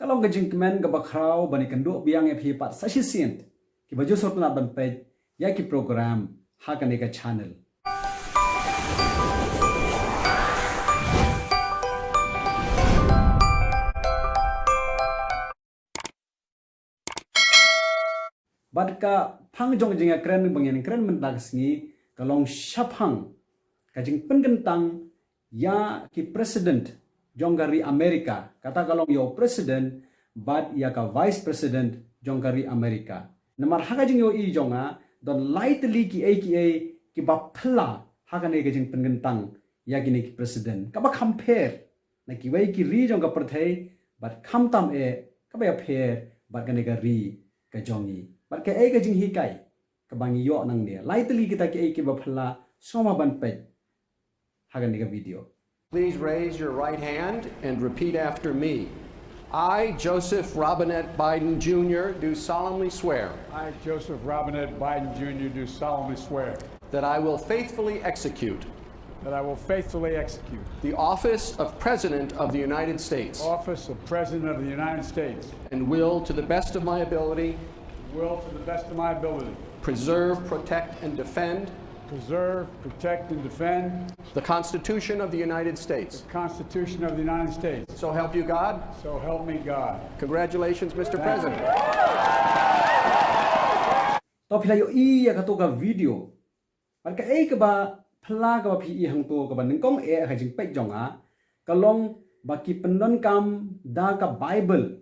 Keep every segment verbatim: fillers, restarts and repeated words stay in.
Ka long ka jingkmen kaba khraw ban ïakynduh biang ïa phi pat sa shisien kiba ju sngewtynnat ban peit ïa ki program ha kane ka channel. Bad ka phang jong ka jingïakren ba ngin kren mynta ka sngi ka long shaphang ka jingpynkyntang ïa ki president jong ka ri America, kata ka long ïa u president bad ïa ka vice president jong ka ri America. Namar ha ka jingïohi jong nga don lai tylli kiei kiei kiba phylla ha kane ka jingpynkyntang ïa kine ki president, kaba kham pher na kiwei ki ri jong ka pyrthei bad khamtam eh kaba ïapher bad kane ka ri ka jong ngi. Bad kaei ka jinghikai kaba ngi ïoh nangne? Lai tylli kita kiei kiba phylla, sngewbha ban peit ha kane ka video. Please raise your right hand and repeat after me. I, Joseph Robinette Biden Junior, do solemnly swear I, Joseph Robinette Biden Junior, do solemnly swear that I will faithfully execute that I will faithfully execute the office of President of the United States the office of President of the United States and will, to the best of my ability, will, to the best of my ability, preserve, protect, and defend preserve, protect, and defend the Constitution of the United States. The Constitution of the United States. So help you God. So help me God. Congratulations, Mister President. To phi la ïohi ïa kato ka video. Bad kaei kaba phylla kaba phi i hangto kaba nyngkong eh ha ka jingpeit jong nga ka long ba ki pyndonkam da ka Bible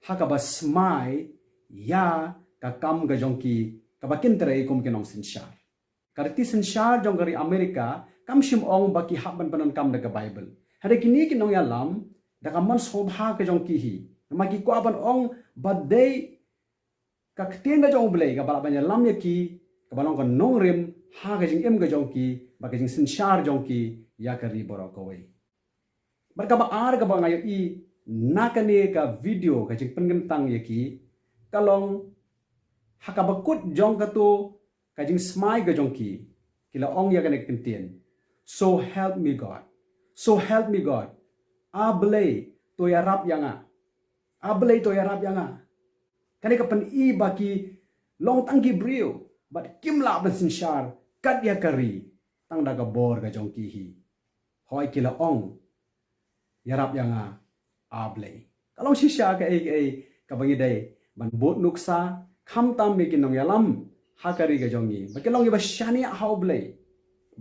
ha kaba smai ïa ka kam ka jong ki kaba kin trei kum ki nongsynshar. Ka riti synshar jong ka ri America kam shym ong ba ki hap ban pyndonkam da ka Bible. Hynrei kine ki nongïalam da ka mon sngewbha ka jong ki hi, namar ki kwah ban ong ba dei ka ktien ka jong U Blei kaba lah ban ïalam ïa ki, kaba long ka nongrim ha ka jingim ka jong ki bad ka jingsynshar jong ki ïa ka ri baroh kawei. Bad kaba ar kaba nga ïohi na kane ka video ka jingpynkyntang ïa ki ka long ha kaba kut jong kato ka jingsmai ka jong ki, ki la ong ïa kane ka ktien, "So help me God. So help me God. A Blei, to ïarap ïa nga. A Blei, to ïarap ïa nga." Kane ka pyni ba ki long tang ki briew bad kim lah ban synshar kat ïa ka ri tang da ka bor ka jong ki hi. Hooid, ki la ong, "Ïarap ïa nga, A Blei." Ka long shisha kaei kaei kaba ngi dei ban bud nuksa, khamtam ïa ki nongïalam ha ka ri ka jong ngi ba ki long kiba shaniah ha U Blei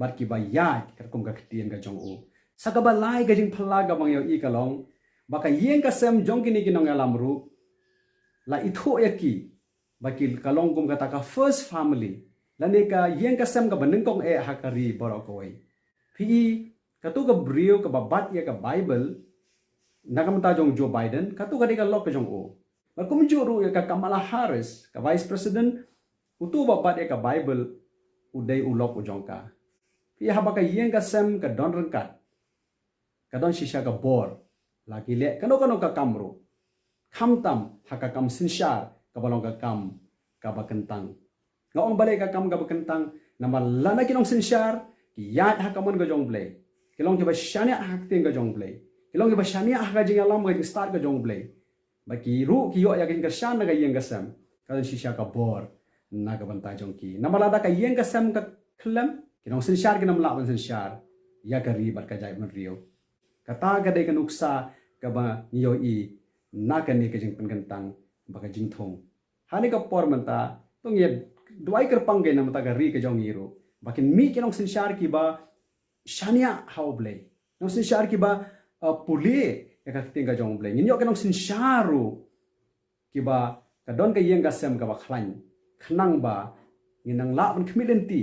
bad kiba ïaid katkum ka ktien ka jong u. Sa kaba lai ka jingphylla kaba ngi ïohi ka long ba ka ïing ka sem jong kine ki nongïalam ruh la ithuh ïa ki ba ki ka long kum kata ka first family lane ka ïing ka sem kaba nyngkong eh ha ka ri baroh kawei. Phi i, kato ka briew kaba bat ïa ka Bible na ka bynta jong Joe Biden, kato ka dei ka lok ka jong u. Bad kumjuh ruh ïa ka Kamala Harris, ka Vice President, uto ba bat ïa ka Bible u dei u lok u jong ka. Phi i, haba ka ïing ka sem ka don ryngkat, ka don shisha ka bor, la ki leh kano kano ka kam ruh, khamtam ha ka kam synshar kaba long ka kam kaba kyntang. Nga ong balei ka kam kaba kyntang? Namar lada ki nongsynshar ki ïaid ha ka mon ka jong U Blei, ki long kiba shaniah ha ka ktien ka jong U Blei, ki long kiba shaniah ha ka jingïalam, ka jingstad ka jong U Blei, ba ki ruh ki ïoh ïa ka jingkyrshan na ka ïing ka sem, ka don shisha ka bor na ka bynta jong ki. Namar lada ka ïing ka sem ka khyllem, ki nongsynshar kin ym lah ban synshar ïa ka ri bad ka jaitbynriew. Kata ka dei ka nuksa kaba ngi ïohi na kane ka jingpynkyntang ba ka jingthung. Ha kane ka por mynta to ngi duwai kyrpang kein na ka bynta ka ri ka jong ngi ruh ba kin mih ki nongsynshar kiba shaniah ha U Blei, nongsynshar kiba, uh, pule ïa ka ktien ka jong U Blei. Ngin ïoh ki nongsynshar ruh kiba ka don ka ïing ka sem kaba khlaiñ, khnang ba ngin nang lah ban khmih lynti,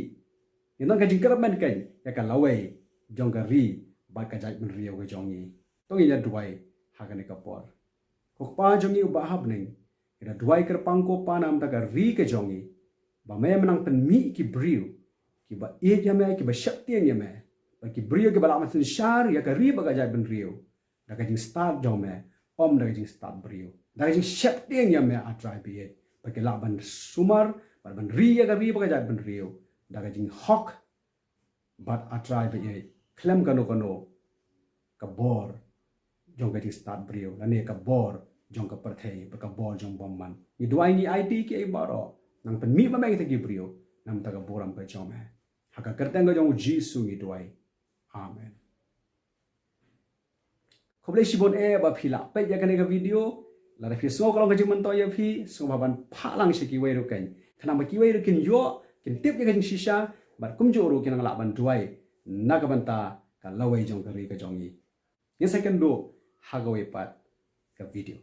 ngin don ka jingkyrmen kein ïa ka lawei jong ka ri bad ka jaitbynriew ka jong ngi. To ngin ïa duwai ha kane ka por. Ko Kpa jong ngi uba ha bneng, ngi da duwai kyrpang ko Pa na ka bynta ka ri ka jong ngi, ba me men nang pynmih ki briew kiba ïeit ïa me, kiba sheptieng ïa me, ba ki briew kiba lah ban synshar ïa ka ri bad ka jaitbynriew da ka jingstad jong me, ym da ka jingstad briew, da ka jingsheptieng ïa me, A Trai ba ïeit, ba ki lah ban sumar bad ban ri ïa ka ri bad ka jaitbynriew da ka jinghok bad, A Trai ba ïeit, khlem kano kano ka bor jong ka jingstad briew lane ka bor jong ka pyrthei bad ka bor jong bymman. Ngi duwai ngi aiti kiei baroh, nang pynmih ba me kita ki briew namar ka burom ka jong me. Ha ka kyrteng ka jong u Jisu ngi duwai. Amen. Khublei shibun eh ba phi la peit ïa kane ka video. Lada phi sngew ka long ka jingmyntoi ïa phi, sngewbha ban phah lang sha kiwei ruh keiñ, khnang ba kiwei ruh kin ïoh, kin tip ïa ka jingshisha, bad kumjuh ruh kin nang lah ban duwai na ka bynta ka lawei jong ka ri ka jong ngi. Ngin sa ïakynduh ha kawei pat ka video.